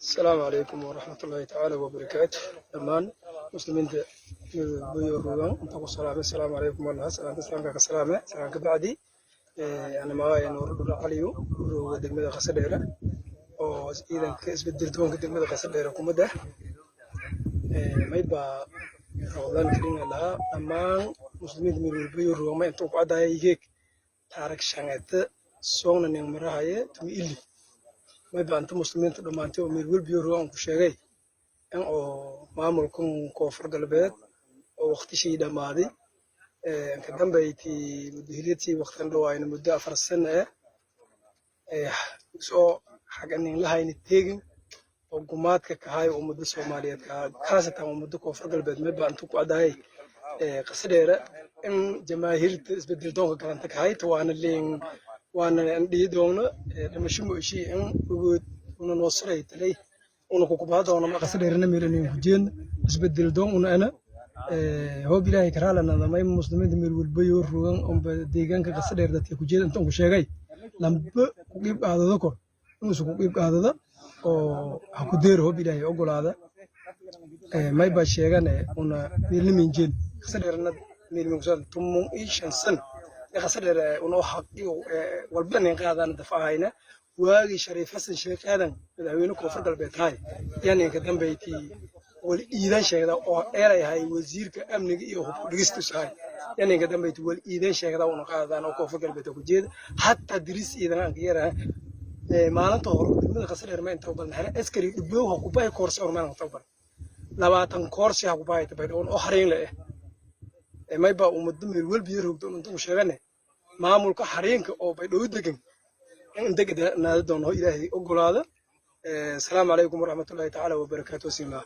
Asalaamu calaykum waraxmatullaahi tacaala wabarakaatu. Dhammaan muslimiinta boyo rogan inta ku salaamay, asalaamu calaykum walaha salaanta islaamka ka salaame. Salaan ka bacdi, ana magacay Nuur Dhura Caliyu, rooga degmada Qasadheere, oo ciidanka isbedel doonka degmada Qasadheere kumada. Mayba Ramadaan kariim lahaa dhammaan muslimiinta meel walba rogan. Ma inta ku cadaya igeeg taarik shangeeta soongna ning marahaye 12. Mayba anta muslimiinta dhammaantay oo meel walba rogan ku sheegay in oo maamulkan Koonfur Galbeed oo waqtishii dhammaaday, ka dambeeytii mudahiliyatii waqtan dhawaayna muddo 4 sano ah soo xaganin lahayna teegin oo gumaadka kahay ummadda Soomaaliyeed, khaasatan ummadda Koonfur Galbeed. Mayba inta ku cadayay Qasadheere in jamaahiirta isbedel doonka galanta kahayta, waana liin waana dhihi doona dhimasho moishii in ogood una noo siray talay una kukubaha doona ma Qasadheerena meelanin ku jeedna isbedel doon una ana. Hoob Ilaahay karaalana, may muslimiinta meel walba yoo rogan unba deegaanka Qasadheer dadka ku jeeda intaan ku sheegay lamba ku qiib qaadado kor inuusan ku qiib qaadado oo ha ku deero, hoob Ilaahay ogolaada. May baa sheegane una meelna minjeen Qasadheerna meel minkusan 15 san Qasadheer una xaqiyo walba nin qaadana dafahayna. Waagii Shariif Xasan Sheekh Aadan madaxweyne Koonfur Galbeed tahay yaninka dambeeytii wali iidan sheegda oo dheerayahay wasiirka amniga iyo hub dhigista sahay yaninka dambeeytii wali iidan sheegda una qaadaan oo Koonfur Galbeed ku jeeda, hatta diris iidan aan ka yarahay. Maalinta hore degmada Qasadheer ma inta badan xere askari dhibbow ha ku bahi koorsi or meel inta badan 20 koorsi ha ku bahi tabay oo xariin leh. May baa ummadda meel walba roogdo inta ku sheegane maamulka xariinka oo Baydhabo degan in deganaada doono, Ilaahay ogolaada. Asalaamu calaykum waraxmatullaahi tacaala wabarakaatu. Simaa.